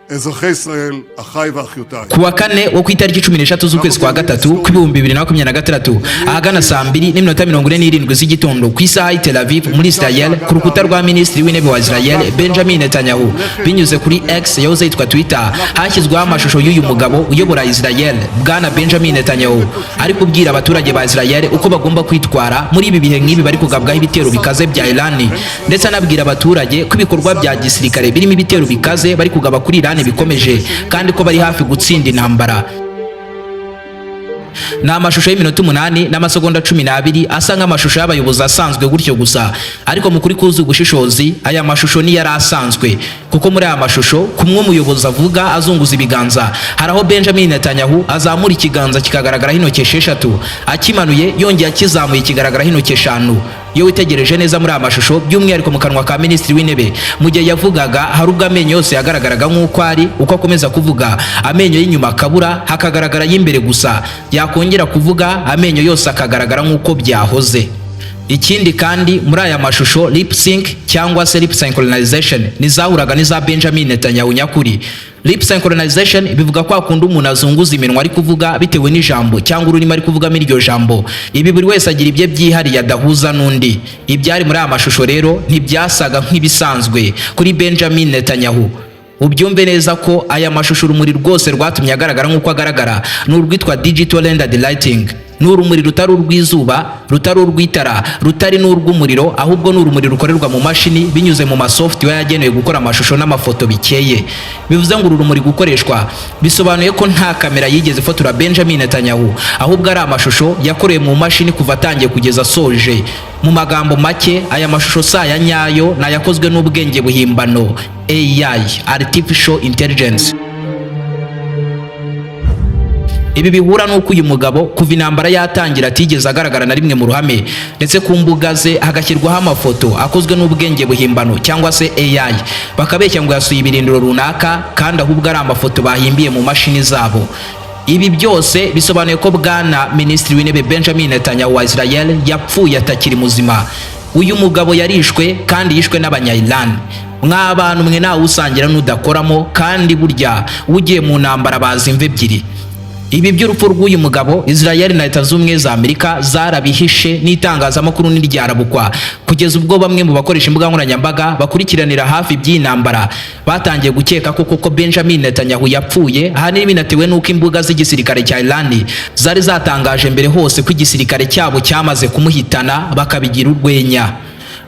אזרחי ישראל, אחיי ואחיותיי. Ku wa kane wo ku itariki 13 z'ukwezi kwa gatatu kw'2026, ahagana saa 2:47 z'igitondo ku isaha y'i Tel Aviv muri Israel, ku rukuta rwa Minisitiri w'Intebe wa Israel Benjamin Netanyahu, binyuze kuri X yahoze yitwa Twitter, hashyizweho amashusho y'uyu mugabo uyobora Israel, Bwana Benjamin Netanyahu, ari kubwira abaturage ba Israel uko bagomba kwitwara muri ibi bihe nk'ibi bari kugabwaho ibitero bikaze bya Iran, ndetse anabwira abaturage ko ibikorwa bya gisirikare birimo ibitero bikaze bari kugaba kuri Iran bikomeje, kandi ko bari hafi gutsinda intambara. Ni amashusho y'iminota 8 n'amasegonda 12, asa nk'amashusho y'abayobozi asanzwe gutyo gusa, ariko mu kuri kuzuye ubushishozi aya mashusho niyo yari asanzwe, kuko muri aya mashusho kumwe umuyobozi avuga azunguza ibiganza, hari aho Benjamin Netanyahu azamura ikiganza kikagaragaraho intoki esheshatu, akimanuye yongeye akizamuye kigaragaraho intoki eshanu. Iyo witegereje neza muri aya mashusho, by'umwihariko mu kanwa ka Minisitiri w'Intebe mu gihe yavugaga, hari ubwo amenyo yose yagaragaraga nk'uko ari. Uko akomeza kuvuga, amenyo y'inyuma akabura, hakagaragara ay'imbere gusa. Yakongera kuvuga, amenyo yose akagaragara nk'uko byahoze. Ikindi kandi, muri aya mashusho lip sync cyangwa se lip synchronization ntizahuraga n'iza Benjamin Netanyahu nyakuri. Lip synchronization bivuga kwa kundi umuntu azunguza iminwa ari kuvuga bitewe n'ijambo cyangwa ururimi ari kuvugamo iryo jambo. Ibi buri wese agira ibye byihariye adahuza n'undi. Ibyari muri aya mashusho rero ntibyasaga nk'ibisanzwe kuri Benjamin Netanyahu. Ubyumve neza ko aya mashusho, urumuri rwose rwatumye agaragara nk'uko agaragara ni urwitwa digital rendered lighting. Ni urumuri rutari urw'izuba, rutari urw'itara, rutari n'urw'umuriro, ahubwo ni urumuri rukorerwa mu mashini binyuze mu masoftware yagenewe gukora amashusho n'amafoto bikeye. Bivuze ngo uru rumuri gukoreshwa bisobanuye ko nta kamera yigeze ifotora Benjamin Netanyahu, ahubwo ari amashusho yakorewe mu mashini kuva atangiye kugeza asoje. Mu magambo make, aya mashusho si aya nyayo, ni ayakozwe n'ubwenge buhimbano, AI, artificial intelligence. Ibi bihura n'uko uyu mugabo kuva intambara yatangira atigeze agaragara na rimwe mu ruhame, ndetse ku mbuga ze hagashyirwaho amafoto akozwe n'ubwenge buhimbano cyangwa se AI, bakabeshya ngo yasuye ibirindiro runaka, kandi ahubwo ari amafoto bahimbiye mu mashini zabo. Ibi byose bisobanuye ko Bwana Minisitiri w'Intebe Benjamin Netanyahu wa Israel yapfuye, atakiri muzima. Uyu mugabo yarishwe, kandi yishwe n'abanya-Iran. Mw'abantu mwe, ntawe usangira n'udakoramo, kandi burya ugiye mu ntambara baza imva ebyiri. Ibi by'urupfu rw'uyu mugabo, Israel na Leta z'Ubumwe za Amerika zarabihishe, n'itangazamakuru ntiryarabukwa, kugeza ubwo bamwe mu bakoresha imbuga nkoranyambaga bakurikiranira hafi iby'iyi ntambara batangiye gukeka ko koko Benjamin Netanyahu yapfuye, ahanini binatewe n'uko imbuga z'igisirikare cya Iran zari zatangaje mbere hose ko igisirikare cyabo cyamaze kumuhitana, bakabigira urwenya.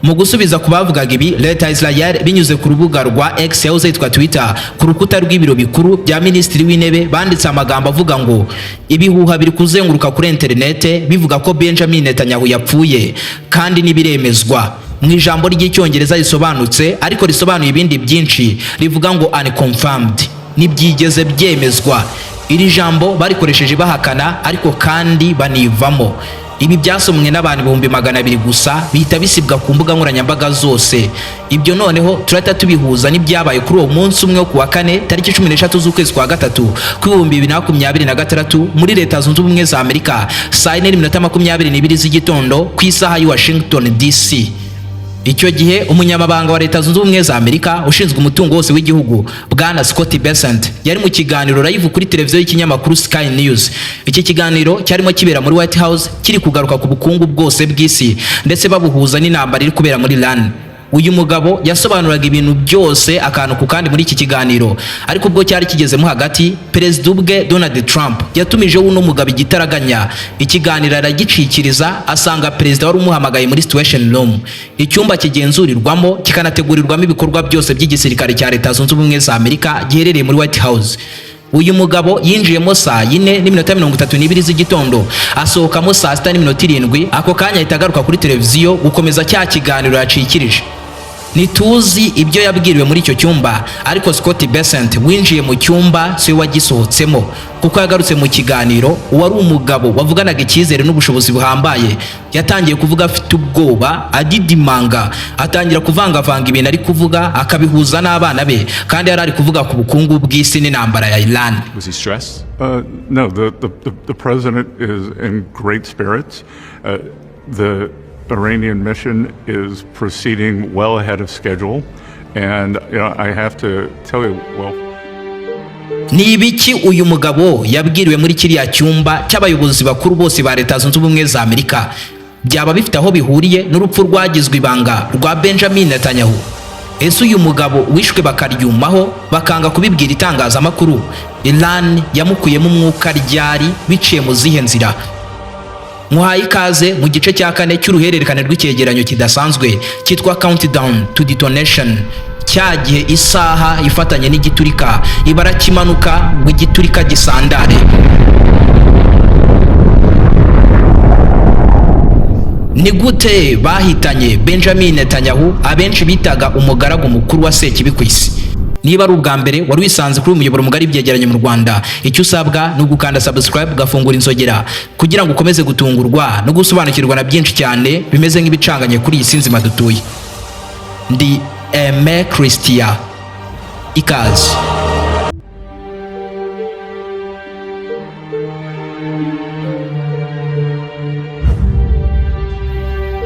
Mu gusubiza ku bavugaga ibi, leta ya Israel binyuze ku rubuga rwa X yahoze yitwa Twitter, ku rukuta rw'ibiro bikuru bya Minisitiri w'Intebe, banditse amagambo avuga ngo: "Ibihuha biri kuzenguruka kuri interinete bivuga ko Benjamin Netanyahu yapfuye, kandi ntibiremezwa." Mu ijambo ry'Icyongereza risobanutse ariko risobanuye ibindi byinshi, rivuga ngo "unconfirmed", ntibyigeze byemezwa. Iri jambo barikoresheje bahakana ariko kandi banivamo. Ibi byasomwe n'abantu 200,000 gusa, bihita bisibwa ku mbuga nkoranyambaga zose. Ibyo noneho turahita tubihuza n'ibyabaye kuri uwo munsi umwe wo kuwa kane, tariki 13 z'ukwezi kwa gatatu kw'2026, muri Leta Zunze Ubumwe za Amerika, saa 4:22 z'igitondo ku isaha y'i Washington DC. Icyo gihe umunyamabanga wa Leta Zunze Ubumwe za Amerika ushinzwe umutungo wose w'igihugu, Bwana Scott Bessent, yari mu kiganiro live kuri televiziyo y'ikinyamakuru Sky News. Iki kiganiro cyarimo kibera muri White House, kiri kugaruka ku bukungu bwose bw'isi, ndetse babuhuza n'intambara iri kubera muri Iran. Uyu mugabo yasobanuraga ibintu byose akantu ku kandi muri iki kiganiro, ariko ubwo cyari kigezemo hagati, perezida ubwe Donald Trump yatumijeho uno mugabo igitaraganya, ikiganiro aragicikiriza, asanga perezida wari umuhamagaye muri Situation Room, icyumba kigenzurirwamo kikanategurirwamo ibikorwa byose by'igisirikare cya Leta Zunze Ubumwe za Amerika giherereye muri White House. Uyu mugabo yinjiyemo saa 4:32 z'igitondo, asohokamo saa 6:07. Ako kanya ahita agaruka kuri televiziyo gukomeza cya kiganiro yacikirije. Ntituzi ibyo yabwiriwe muri icyo cyumba, ariko Scott Bessent winjiye mu cyumba siwe wagisohotsemo, kuko yagarutse mu kiganiro. Uwari umugabo wavuganaga icyizere n'ubushobozi buhambaye yatangiye kuvuga afite ubwoba, adidimanga, atangira kuvangavanga ibintu ari kuvuga, akabihuza n'abana be, kandi yari ari kuvuga ku bukungu bw'isi n'intambara ya Iran. Was he stressed? No, the president is in great spirits. The Iranian mission is proceeding well ahead of schedule. And I have to tell you, well, Ni ibiki uyu mugabo yabwiriwe muri kiriya cyumba cy'abayobozi bakuru bose ba Leta Zunze Ubumwe za Amerika? Byaba bifite aho bihuriye n'urupfu rwagizwe ibanga rwa Benjamin Netanyahu? Ese uyu mugabo wishwe bakaryumaho, bakanga kubibwira itangazamakuru, Iran yamukuyemo umwuka ryari, biciye mu zihe nzira? Muhaye ikaze mu gice cya kane cy'uruhererekane rw'icyegeranyo kidasanzwe cyitwa Countdown to Detonation, cya gihe isaha ifatanye n'igiturika ibara kimanuka ngo igiturika gisandare. Ni gute bahitanye Benjamin Netanyahu, abenshi bitaga umugaragu mukuru wa Sekibi ku isi? Niba ari ubwa mbere wari wisanze kuri uyu muyoboro mugari byegeranye mu Rwanda, icyo usabwa ni ugukanda subscribe, ugafungura inzogera kugira ngo ukomeze gutungurwa no gusobanukirwa na byinshi cyane bimeze nk'ibicanganye kuri iyi si nzima dutuye. Ndi Aime Christian, ikaze.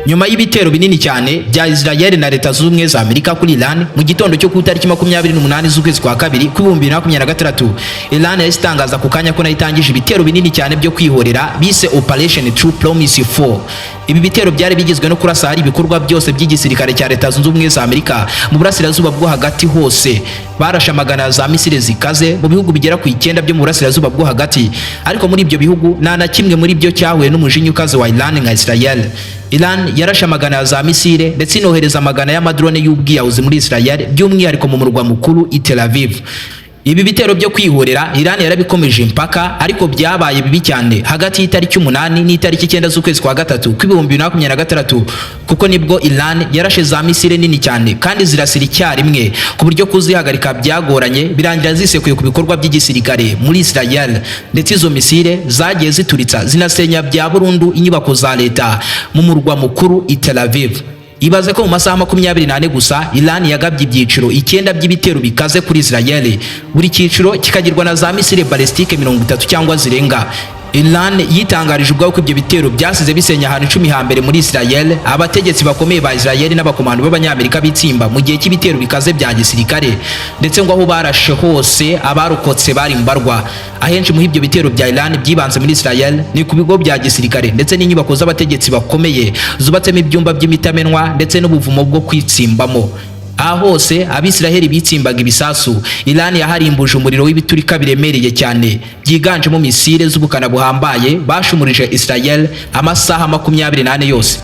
Nyuma y'ibitero binini cyane bya Israel na Leta Zunze Ubumwe za Amerika kuri Iran mu gitondo cyo ku itariki 28 z'ukwezi kwa kabiri ku 2026, Iran yahise itangaza ku kanya ko nayo itangije ibitero binini cyane byo kwihorera bise Operation True Promise 4. Ibi bitero byari bigizwe no kurasa hari ibikorwa byose by'igisirikare cya Leta Zunze Ubumwe za Amerika mu burasirazuba bwo hagati hose. Barashe amagana za misile zikaze mu bihugu bigera ku 9 byo mu burasirazuba bwo hagati, ariko muri ibyo bihugu nta na kimwe muri byo cyahuye n'umujinya ukaze wa Iran nka Israel. Iran yarashe amagana ya za misile ndetse inohereza amagana y'amadrone y'ubwiyahuzi muri Israel, by'umwihariko mu murwa mukuru i Tel Aviv. Ibi bitero byo kwihorera Iran yarabikomeje impaka, ariko byabaye bibi cyane hagati y'itariki 8 n'itariki 9 z'ukwezi kwa gatatu ku 2026, kuko nibwo Iran yarashe za misile nini cyane kandi zirasira icyarimwe ku buryo kuzihagarika byagoranye, birangira zisekuye ku bikorwa by'igisirikare muri Israel. Ndetse izo misile zagiye zituritsa zinasenya bya burundu inyubako za leta mu murwa mukuru i Tel Aviv. Ibaze ko mu masaha 24 gusa Iran yagabye ibyiciro 9 by'ibitero bikaze kuri Israel, buri cyiciro kikagirwa na za misile ballistique 30 cyangwa zirenga. Iran yitangarije ubwayo ko ibyo bitero byasize bisenya ahantu 10 hambere muri Israel, abategetsi bakomeye ba Israel n'abakomando b'Abanyamerika bitsimba mu gihe cy'ibitero bikaze bya gisirikare, ndetse ngo aho barashe hose abarokotse bari mbarwa. Ahenshi muri ibyo bitero bya Iran byibanze muri Israel ni ku bigo bya gisirikare ndetse n'inyubako z'abategetsi bakomeye zubatsemo ibyumba by'imitamenwa ndetse n'ubuvumo bwo kwitsimbamo. Aha hose Abisiraheli bitsimbaga ibisasu, Iran yaharimbuje umuriro w'ibiturika biremereye cyane byiganjemo misile z'ubukana buhambaye bashumurije Israel amasaha 24 yose.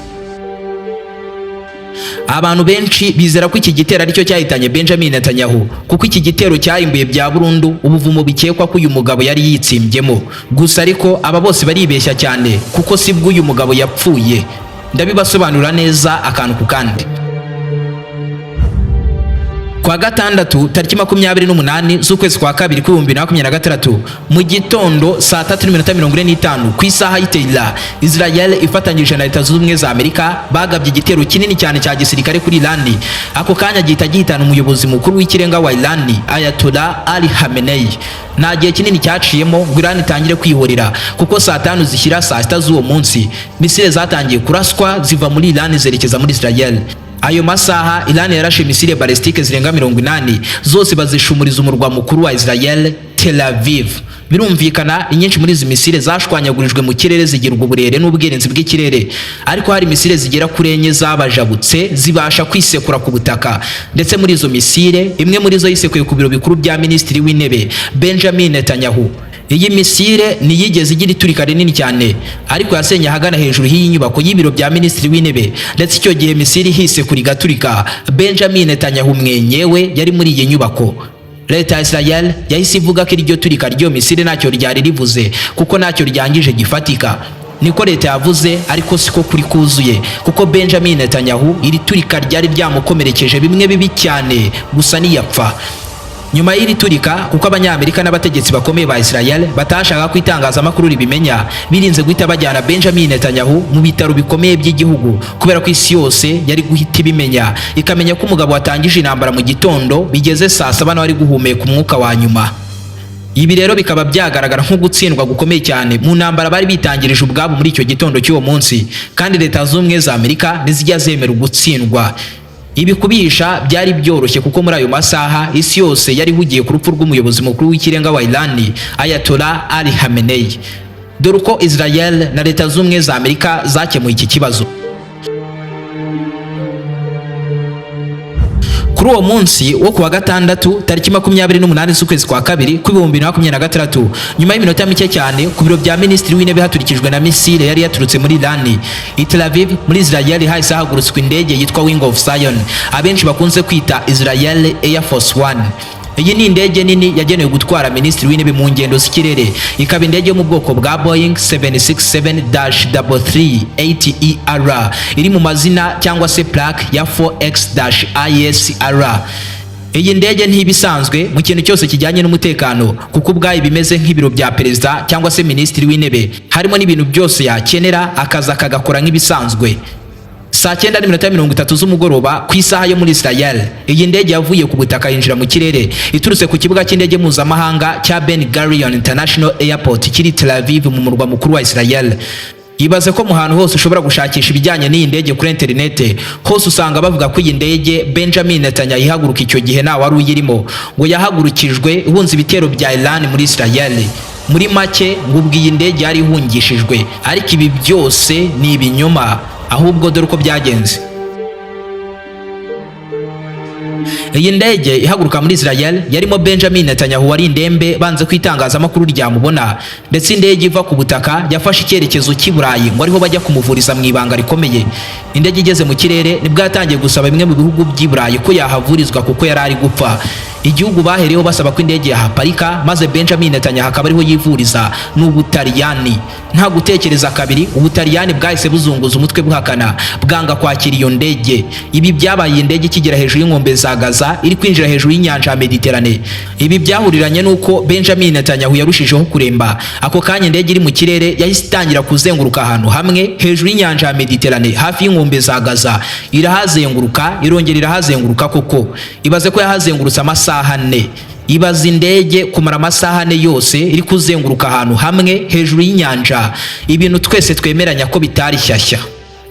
Abantu benshi bizera ko iki gitero aricyo cyahitanye Benjamin Netanyahu, kuko iki gitero cyarimbuye bya burundu ubuvumo bikekwa ko uyu mugabo yari yitsimbyemo. Gusa ariko aba bose baribeshya cyane, kuko sibwo uyu mugabo yapfuye. Ndabibasobanurira neza akantu ku kandi. Kwa gatandatu tariki 28 z'ukwezi kwa kabiri ku 2026 mu gitondo saa 3:45 ku isaha y'Itehran, Israel ifatanyije na Leta Zunze Ubumwe za Amerika bagabye igitero kinini cyane cya gisirikare kuri Iran. Ako kanya gihita gihitana umuyobozi mukuru w'ikirenga wa Iran, Ayatollah Ali Khamenei. Nta gihe kinini cyaciyemo ngo Iran itangire kwihorera, kuko saa 5 zishyira saa 6 z'uwo munsi misile zatangiye kuraswa ziva muri Iran zerekeza muri Israel. Ayo masaha Iran yarashe misile ballistique zirenga 80, zose bazishumuriza umurwa mukuru wa Israel, Tel Aviv. Birumvikana inyinshi muri izi misile zashwanyagurijwe mu kirere zigirwa uburere n'ubwirinzi bw'ikirere, ariko hari misile zigera kuri 4 zabajabutse zibasha kwisekura ku butaka. Ndetse muri izo misile imwe muri zo yisekuye ku biro bikuru bya Minisitiri w'Intebe Benjamin Netanyahu. Iyi misile ntiyigeze igira iturika rinini cyane, ariko yasenye ahagana hejuru y'iyi nyubako y'ibiro bya Minisitiri w'Intebe. Ndetse icyo gihe misile ihise igaturika, Benjamin Netanyahu mwenyewe yari muri iyi nyubako. Leta ya Israel yahise ivuga ko iryo turika ry'iyo misile ntacyo ryari rivuze, kuko ntacyo ryangije gifatika. Niko leta yavuze, ariko siko kuri kuzuye, kuko Benjamin Netanyahu iri turika ryari ryamukomerekeje bimwe bibi cyane, gusa ntiyapfa. Nyuma y'iri turika, kuko Abanyamerika n'abategetsi bakomeye ba Israel batashaka ko itangazamakuru ribimenya, birinze guhita bajyana Benjamin Netanyahu mu bitaro bikomeye by'igihugu, kubera ko isi yose yari guhita ibimenya, ikamenya ko umugabo watangije intambara mu gitondo bigeze saa 7 nawe ari guhumeka umwuka wa nyuma. Ibi rero bikaba byagaragara nko gutsindwa gukomeye cyane mu ntambara bari bitangirije ubwabo muri icyo gitondo cy'uwo munsi, kandi Leta Zunze Ubumwe za Amerika ntizijya zemera gutsindwa. Ibi kubihisha byari byoroshye, kuko muri ayo masaha isi yose yari ihugiye ku rupfu rw'umuyobozi mukuru w'ikirenga wa Iran, Ayatollah Ali Khamenei. Dore uko Israel na Leta Z'Ubumwe za Amerika zakemuye iki kibazo. Kuri uwo munsi wo kuwa gatandatu, tariki 28 z'ukwezi kwa kabiri kw'2026, nyuma y'iminota mike cyane ku biro bya minisitiri w'intebe haturikijwe na misile yari yaturutse muri Iran, i Tel Aviv muri Israel hahise hagurutswa indege yitwa Wing of Zion, abenshi bakunze kwita Israel Air Force One. Iyi ni indege nini yagenewe gutwara minisitiri w'intebe mu ngendo z'ikirere, ikaba indege yo mu bwoko bwa Boeing 767-338ER, iri mu mazina cyangwa se plaque ya 4X-ISR. Iyi ndege ntiba isanzwe mu kintu cyose kijyanye n'umutekano, kuko ubwayo bimeze nk'ibiro bya perezida cyangwa se minisitiri w'intebe, harimo n'ibintu byose yakenera, akaza akagakora nk'ibisanzwe. Saa 9:30 z'umugoroba ku isaha yo muri Israel, iyi ndege yavuye ku butaka yinjira mu kirere iturutse ku kibuga cy'indege mpuzamahanga cya Ben Gurion International Airport kiri Tel Aviv mu murwa mukuru wa Israel. Ibaze ko mu hantu hose ushobora gushakisha ibijyanye n'iyi ndege kuri interinete, hose usanga bavuga ko iyi ndege Benjamin Netanyahu ihaguruka icyo gihe nta wari uyirimo, ngo yahagurukijwe ihunze ibitero bya Iran muri Israel. Muri make, ngo ubwo iyi ndege yari ihungishijwe, ariko ibi byose ni ibinyoma. Ahubwo dore uko byagenze. Iyi ndege ihaguruka muri Israel yarimo Benjamin Netanyahu wari indembe, banze ko itangazamakuru ryamubona. Ndetse indege iva ku butaka yafashe icyerekezo cy'i Burayi, ngo ariho bajya kumuvuriza mu ibanga rikomeye. Indege igeze mu kirere nibwo yatangiye gusaba bimwe mu bihugu by'i Burayi ko yahavurizwa, kuko yari ari gupfa. Igihugu bahereyeho basaba ko indege yahaparika maze Benjamin Netanyahu akaba ariho yivuriza ni Ubutaliyani. Nta gutekereza kabiri, Ubutaliyani bwahise buzunguza umutwe buhakana, bwanga kwakira iyo ndege. Ibi byabaye iyi ndege ikigera hejuru y'inkombe za Gaza, iri kwinjira hejuru y'inyanja ya Mediterane. Ibi byahuriranye n'uko Benjamin Netanyahu yarushijeho kuremba. Ako kanya indege iri mu kirere yahise itangira kuzenguruka ahantu hamwe hejuru y'inyanja ya Mediterane, hafi y'inkombe za Gaza. Irahazenguruka, irongera irahazenguruka koko. Ibaze ko yahazengurutse amasaha 4. Ibaza indege kumara amasaha 4 yose iri kuzenguruka ahantu hamwe hejuru y'inyanja, ibintu twese twemeranya ko bitari shyashya.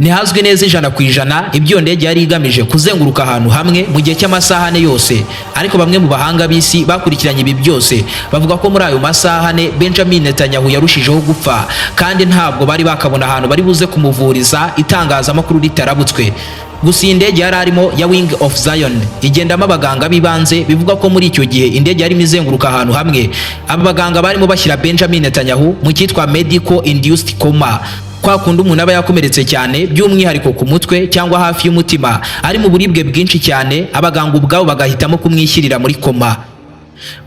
Ntihazwi neza 100% ibyo iyo ndege yari igamije kuzenguruka ahantu hamwe mu gihe cy'amasaha 4 yose, ariko bamwe mu bahanga b'isi bakurikiranye ibi byose bavuga ko muri ayo masaha 4 Benjamin Netanyahu yarushijeho gupfa, kandi ntabwo bari bakabona ahantu bari buze kumuvuriza itangazamakuru ritarabutswe. Gusa iyi ndege yari arimo ya Wing of Zion igendamo abaganga b'ibanze. Bivugwa ko muri icyo gihe indege yarimo izenguruka ahantu hamwe, aba baganga barimo bashyira Benjamin Netanyahu mu cyitwa medical induced coma, kwa kundi umuntu aba yakomeretse cyane, by'umwihariko ku mutwe cyangwa hafi y'umutima, ari mu buribwe bwinshi cyane, abaganga ubwabo bagahitamo kumwishyirira muri koma.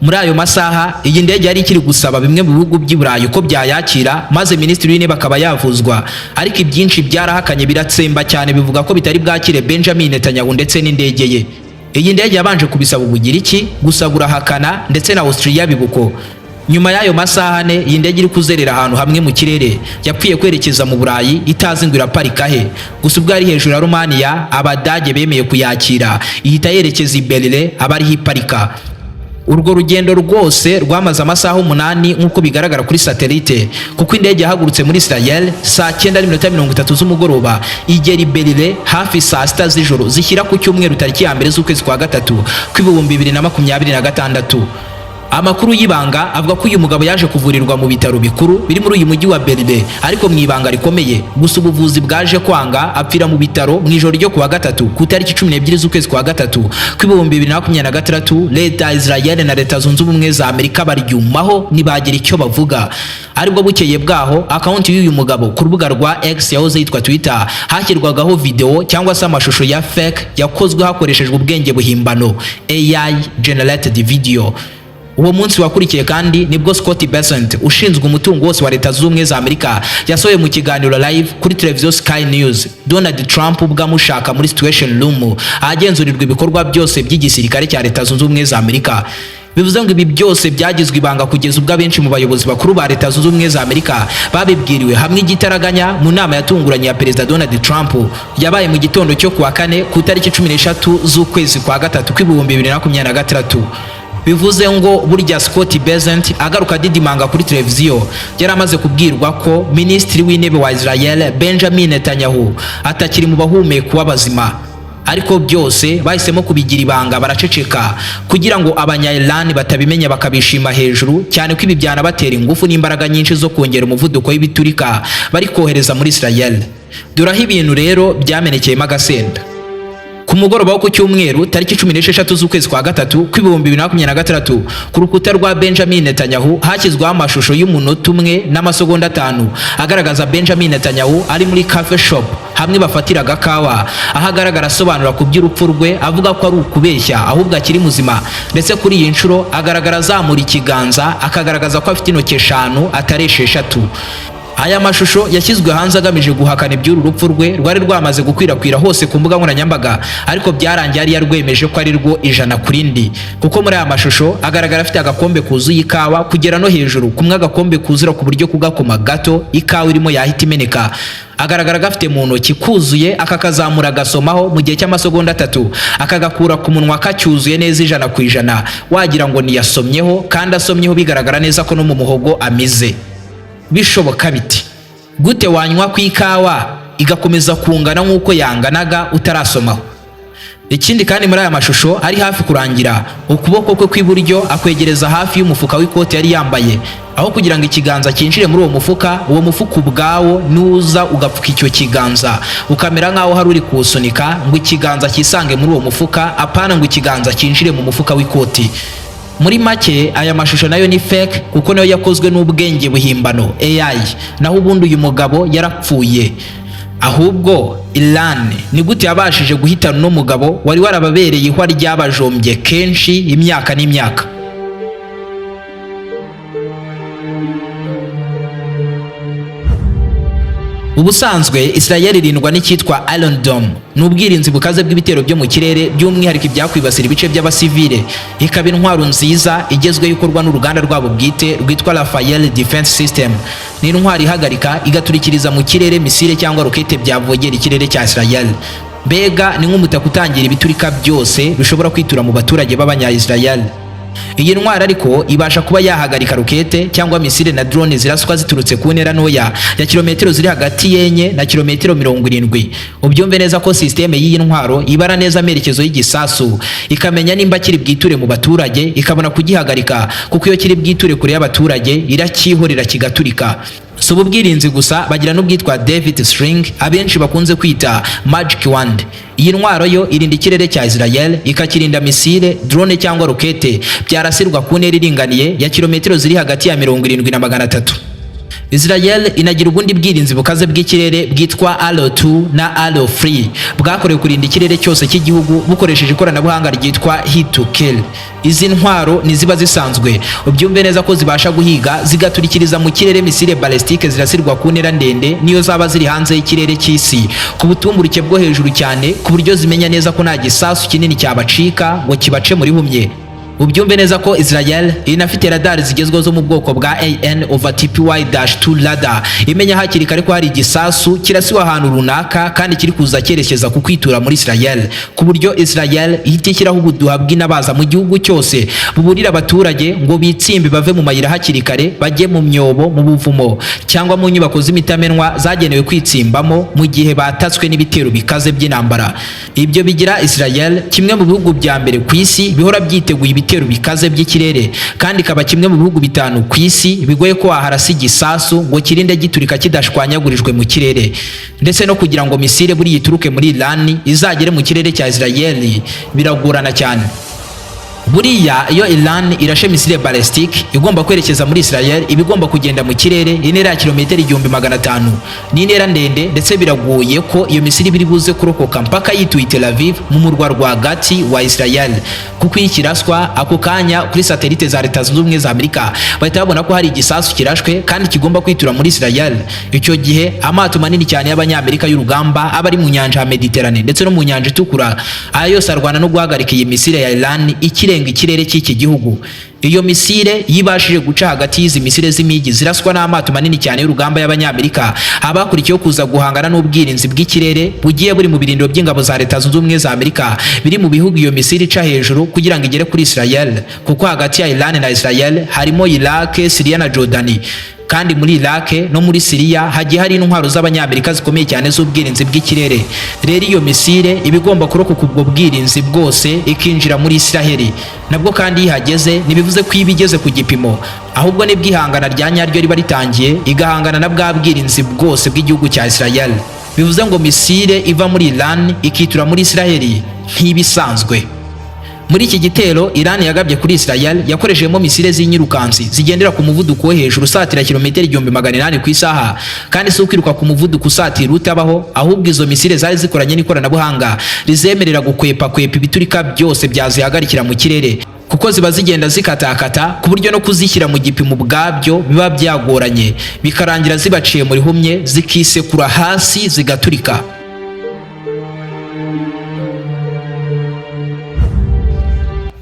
Muri ayo masaha iyi ndege yari ikiri gusaba bimwe mu bihugu by'i Burayi ko byayakira maze minisitiri w'intebe akaba yavuzwa, ariko ibyinshi byarahakanye biratsemba cyane, bivuga ko bitari bwakire Benjamin Netanyahu ndetse n'indege ye. Iyi ndege yabanje kubisaba Ubugiriki, gusa burahakana, ndetse na Austria bibuko. Nyuma y'ayo masaha 4 iyi ndege iri kuzerera ahantu hamwe mu kirere, yapfuye kwerekeza mu Burayi itazi ngo iraparika he. Gusa ubwo yari hejuru ya Romania, Abadage bemeye kuyakira, ihita yerekeza i Berlin aba ariho iparika. Urwo rugendo rwose rwamaze amasaha 8 nk'uko bigaragara kuri satelite, kuko indege yahagurutse muri Israel saa 9:30 z'umugoroba, igera i Berlin hafi saa 6 z'ijoro zishyira ku cyumweru, tariki ya 1 z'ukwezi kwa gatatu kw'2026. Amakuru y'ibanga avuga ko uyu mugabo yaje kuvurirwa mu bitaro bikuru biri muri uyu mujyi wa Berlin, ariko mu ibanga rikomeye. Gusa ubuvuzi bwaje kwanga, apfira mu bitaro mu ijoro ryo kuwa gatatu, ku itariki 12 z'ukwezi kwa gatatu kw'2026. Leta ya Israel na Leta Zunze Ubumwe za Amerika baryumaho, ntibagira icyo bavuga. Aribwo bukeye bwaho, akawunti y'uyu mugabo ku rubuga rwa X yahoze yitwa Twitter hashyirwagaho video cyangwa se amashusho ya fake yakozwe hakoreshejwe ubwenge buhimbano, AI generated video. Uwo munsi wakurikiye kandi nibwo Scott Bessent, ushinzwe umutungo wose wa Leta Zunze Ubumwe za Amerika, yasohoye mu kiganiro live kuri televiziyo Sky News Donald Trump ubwo amushaka muri Situation Room, ahagenzurirwa ibikorwa byose by'igisirikare cya Leta Zunze Ubumwe za Amerika. Bivuze ngo ibi byose byagizwe ibanga kugeza ubwo abenshi mu bayobozi bakuru ba Leta Zunze Ubumwe za Amerika babibwiriwe hamwe igitaraganya mu nama yatunguranye ya Perezida Donald Trump yabaye mu gitondo cyo kuwa kane, ku itariki 13 z'ukwezi kwa gatatu kw'2026. Bivuze ngo burya Scott Bessent agaruka didimanga kuri televiziyo, yari amaze kubwirwa ko minisitiri w'intebe wa Israel Benjamin Netanyahu atakiri mu bahumeka w'abazima. Ariko byose bahisemo kubigira ibanga, baraceceka kugira ngo abanya Iran batabimenya bakabishima hejuru cyane, ko ibi byanabatera ingufu n'imbaraga nyinshi zo kongera umuvuduko w'ibiturika bari kohereza muri Israel. Dore aho ibintu rero byamenekeyemo agasenda. Ku mugoroba wo ku cyumweru, tariki 16 z'ukwezi kwa gatatu kw'2026, ku rukuta rwa Benjamin Netanyahu hashyizweho amashusho y'umunota 1 n'amasegonda 5 agaragaza Benjamin Netanyahu ari muri cafe shop, hamwe bafatira agakawa, aho agaragara asobanura ku by'urupfu rwe, avuga ko ari ukubeshya, ahubwo akiri muzima. Ndetse kuri iyi nshuro agaragara azamura ikiganza, akagaragaza ko afite intoki 5 atari 6. Aya mashusho yashyizwe hanze agamije guhakana iby'uru rupfu rwe rwari rwamaze gukwirakwira hose ku mbuga nkoranyambaga, ariko byarangiye yari yarwemeje ko ari rwo 100%, kuko muri aya mashusho agaragara afite agakombe kuzuye ikawa kugera no hejuru, kumwe agakombe kuzura ku buryo kugakoma gato ikawa irimo yahita imeneka. Agaragara gafite mu ntoki kuzuye, akakazamura agasomaho mu gihe cy'amasegonda 3, akagakura ku munwa kacyuzuye neza 100%, wagira ngo niyasomyeho, kandi asomyeho bigaragara neza ko no mu muhogo amize. Bishoboka biti gute wanywa ku ikawa igakomeza kungana nk'uko yanganaga utarasomaho? Ikindi kandi, muri aya mashusho ari hafi kurangira, ukuboko kwe kw'iburyo akwegereza hafi y'umufuka w'ikoti yari yambaye. Aho kugira ngo ikiganza cyinjire muri uwo mufuka, uwo mufuka ubwawo nuza ugapfuka icyo kiganza, ukamera nk'aho hari uri kuwusunika ngo ikiganza cyisange muri uwo mufuka, apana ngo ikiganza cyinjire mu mufuka w'ikoti. Muri make, aya mashusho nayo ni fake, kuko nayo yakozwe n'ubwenge buhimbano, AI, naho ubundi uyu mugabo yarapfuye. Ahubwo Iran ni gute yabashije guhitana uno mugabo wari warababereye ihwa ryabajombye kenshi imyaka n'imyaka? Ubusanzwe Israel irindwa n'icyitwa Iron Dome, ni ubwirinzi bukaze bw'ibitero byo mu kirere, by'umwihariko ibyakwibasira ibice by'abasivile, ikaba intwaro nziza igezweho ikorwa n'uruganda rwabo bwite rwitwa Rafael Defense System. Ni intwaro ihagarika igaturikiriza mu kirere misile cyangwa rokete byavogera ikirere cya Israel. Mbega ni nk'umutaka utangira ibiturika byose bishobora kwitura mu baturage b'abanya-Israel. Iyi ntwaro ariko ibasha kuba yahagarika rokete cyangwa misile na drone ziraswa ziturutse ku ntera ntoya ya kilometero ziri hagati y'4 na kilometero 70. Ubyumve neza ko sisiteme y'iyi ntwaro ibara neza amerekezo y'igisasu, ikamenya nimba kiri bwiture mu baturage, ikabona kugihagarika, kuko iyo kiri bwiture kure y'abaturage iracyihorera kigaturika. Si ubu bwirinzi gusa, bagira n'ubwitwa David Sling, abenshi bakunze kwita Magic Wand. Iyi ntwaro yo irinda ikirere cya Israel, ikakirinda misile, drone cyangwa rokete byarasirwa ku ntera iringaniye ya kilometero ziri hagati ya 70 na 300. Israel inagira ubundi bwirinzi bukaze bw'ikirere bwitwa Arrow 2 na Arrow 3, bwakorewe kurinda ikirere cyose cy'igihugu bukoresheje ikoranabuhanga ryitwa Hit to Kill. Izi ntwaro niziba zisanzwe, ubyumve neza ko zibasha guhiga zigaturikiriza mu kirere misile ballistique zirasirwa ku ntera ndende, niyo zaba ziri hanze y'ikirere cy'isi ku butumburuke bwo hejuru cyane, ku buryo zimenya neza ko nta gisasu kinini cyabacika ngo kibace muri humye. Ubyumve neza ko Israel inafite radar zigezweho zo mu bwoko bwa AN over TPY-2 radar, imenya hakiri kare ko hari igisasu kirasiwe ahantu runaka kandi kiri kuza cyerekeza ku kwitura muri Israel, ku buryo Israel ihita ishyiraho ubuduha bw'inabaza mu gihugu cyose buburira abaturage ngo bitsimbe bave mu mayira hakiri kare, bajye mu myobo, mu buvumo cyangwa mu nyubako z'imitamenwa zagenewe kwitsimbamo mu gihe batatswe n'ibitero bikaze by'intambara. Ibyo bigira Israel kimwe mu bihugu bya mbere ku isi bihora byiteguye ibitero bikaze by'ikirere, kandi ikaba kimwe mu bihugu 5 ku isi bigoye ko waharasa igisasu ngo kirinde giturika kidashwanyagurijwe mu kirere. Ndetse no kugira ngo misile buri yituruke muri Iran izagere mu kirere cya Israel biragorana cyane. Buriya iyo Iran irashe misile ballistique igomba kwerekeza muri Israel, iba igomba kugenda mu kirere intera ya kilometero 1500. Ni intera ndende, ndetse biragoye ko iyo misile biri buze kurokoka mpaka yituye Tel Aviv mu murwa rwagati wa Israel, kuko iyo kiraswa ako kanya kuri satelite za Leta Zunze Ubumwe za Amerika bahita babona ko hari igisasu kirashwe kandi kigomba kwitura muri Israel. Icyo gihe amato manini cyane y'Abanyamerika y'urugamba aba ari mu nyanja ya Mediterane ndetse no mu nyanja itukura, aya yose arwana no guhagarika iyi misile ya Iran ikirenga ikirere cy'iki gihugu. Iyo misile yibashije guca hagati y'izi misile z'imigi ziraswa n'amato manini cyane y'urugamba y'Abanyamerika, abakurikiyeho kuza guhangana n'ubwirinzi bw'ikirere bugiye buri mu birindiro by'ingabo za Leta Zunze Ubumwe za Amerika biri mu bihugu iyo misile ica hejuru kugira ngo igere kuri Israel, kuko hagati ya Iran na Israel harimo Iraq, Syria na Jordani. Kandi muri Iraq no muri Syria hagiye hari intwaro z'Abanyamerika zikomeye cyane z'ubwirinzi bw'ikirere. Rero iyo misile iba igomba kurokoka ubwo bwirinzi bwose ikinjira muri Israel. Nabwo kandi iyo ihageze, ntibivuze ko iba igeze ku gipimo, ahubwo nibwo ihangana rya nyaryo riba ritangiye, igahangana na bwa bwirinzi bwose bw'igihugu cya Israel. Bivuze ngo misile iva muri Iran ikitura muri Israel ntibisanzwe. Muri iki gitero Iran yagabye kuri Israel, yakoreshejemo misile z'inyirukansi zigendera ku muvuduko wo hejuru usatira kilometero 1800 ku isaha. Kandi si ukwiruka ku muvuduko usatira utabaho, ahubwo izo misile zari zikoranye n'ikoranabuhanga rizemerera gukwepa kwepa ibiturika byose byazihagarikira mu kirere, kuko ziba zigenda zikatakata ku buryo no kuzishyira mu gipimo ubwabyo biba byagoranye, bikarangira zibaciye mu rihumye, zikisekura hasi zigaturika.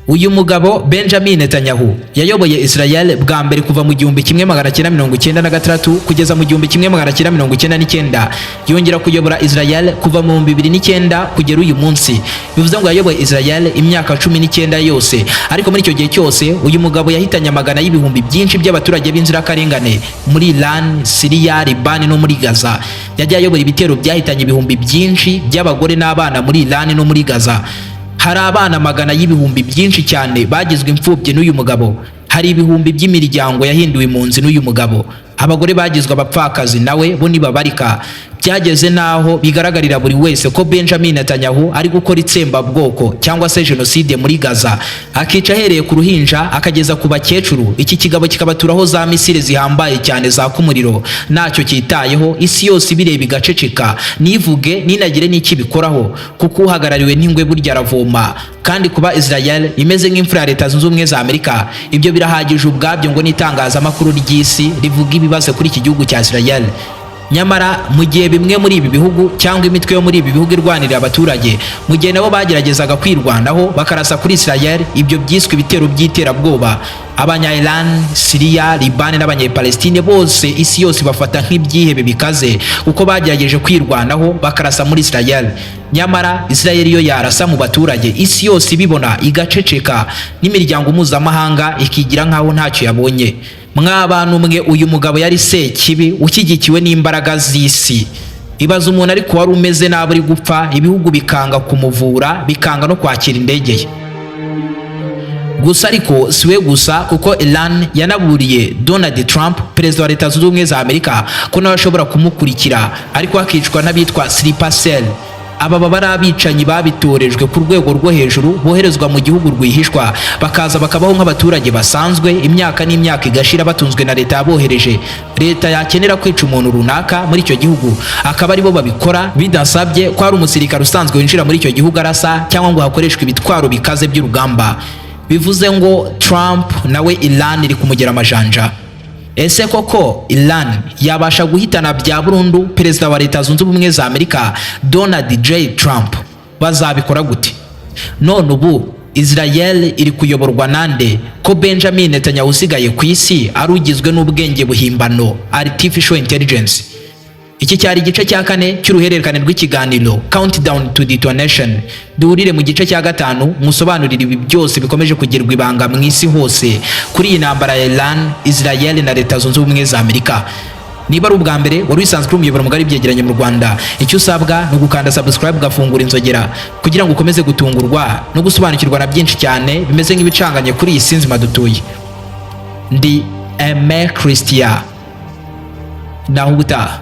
Uyu mugabo Benjamin Netanyahu yayoboye Israel bwa mbere kuva mu 1996 kugeza mu 1999, yongera kuyobora Israel kuva mu 2009 kugera uyu munsi. Bivuze ngo yayoboye Israel imyaka 19 yose. Ariko muri icyo gihe cyose uyu mugabo yahitanye amagana y'ibihumbi byinshi by'abaturage b'inzirakarengane muri Iran, Syria, Liban no muri Gaza. Yagiye ayobora ibitero byahitanye ibihumbi byinshi by'abagore n'abana muri Iran no muri Gaza. Hari abana magana y'ibihumbi byinshi cyane bagizwe imfubyi n'uyu mugabo. Hari ibihumbi by'imiryango yahinduwe impunzi n'uyu mugabo. Abagore bagizwe abapfakazi nawe bo nibabarika. Byageze naho bigaragarira buri wese ko Benjamin Netanyahu ari gukora itsembabwoko cyangwa se jenoside muri Gaza, akica ahereye ku ruhinja akageza ku bakecuru. Iki kigabo kikabaturaho za misile zihambaye cyane zaka umuriro ntacyo cyitayeho, isi yose ibireba igaceceka, nivuge ninagire n'iki bikoraho, kuko uhagarariwe n'ingwe burya aravoma. Kandi kuba Israel imeze nk'imfura ya Leta Zunze Ubumwe za Amerika, ibyo birahagije ubwabyo ngo n'itangazamakuru ry'isi rivuga ibibazo kuri iki gihugu cya Israel. Nyamara mu gihe bimwe muri ibi bihugu cyangwa imitwe yo muri ibi bihugu irwanirira abaturage, mu gihe nabo bageragezaga kwirwanaho bakarasa kuri Israel, ibyo byiswe ibitero by'iterabwoba. Abanya Iran, Syria, Liban n'abanya-Palestine bose isi yose bafata nk'ibyihebe bikaze, kuko bagerageje kwirwanaho bakarasa muri Israel. Nyamara Israel yo yarasa mu baturage, isi yose ibibona igaceceka, n'imiryango mpuzamahanga ikigira nkaho ntacyo yabonye. Mw'abantu mwe, uyu mugabo yari sekibi ushyigikiwe n'imbaraga z'isi. Ibaza umuntu ariko wari umeze nabi uri gupfa, ibihugu bikanga kumuvura, bikanga no kwakira indege ye. Gusa ariko siwe gusa, kuko Iran yanaburiye Donald Trump, perezida wa Leta Zunze Ubumwe za Amerika, ko nawe ashobora kumukurikira, ariko akicwa n'abitwa Sleeper Cell. Aba baba ari abicanyi babitorejwe ku rwego rwo hejuru, boherezwa mu gihugu rwihishwa, bakaza bakabaho nk'abaturage basanzwe, imyaka n'imyaka igashira batunzwe na leta yabohereje. Leta yakenera kwica umuntu runaka muri icyo gihugu, akaba aribo babikora, bidasabye ko hari umusirikare usanzwe winjira muri icyo gihugu arasa, cyangwa ngo hakoreshwe ibitwaro bikaze by'urugamba. Bivuze ngo Trump nawe Iran iri kumugera amajanja. Ese koko Iran yabasha guhitana bya burundu perezida wa Leta Zunze Ubumwe za Amerika Donald J Trump? Bazabikora gute? None ubu Israel iri kuyoborwa nande, ko Benjamin Netanyahu usigaye ku isi ari ugizwe n'ubwenge buhimbano, artificial intelligence? Iki cyari igice cya kane cy'uruhererekane rw'ikiganiro Countdown to Detonation. Duhurire mu gice cya gatanu musobanurire ibi byose bikomeje kugirwa ibanga mu isi hose kuri iyi ntambara ya Iran, Israel na Leta Zunze Ubumwe za Amerika. Niba ari ubwa mbere wari usanzwe uri umuyoboro mugari byegeranye mu Rwanda, icyo usabwa ni ugukanda subscribe, ugafungura inzogera kugira ngo ukomeze gutungurwa no gusobanukirwa na byinshi cyane bimeze nk'ibicanganye kuri iyi si nzima dutuye. Ndi Aime Christian, naho ubutaha.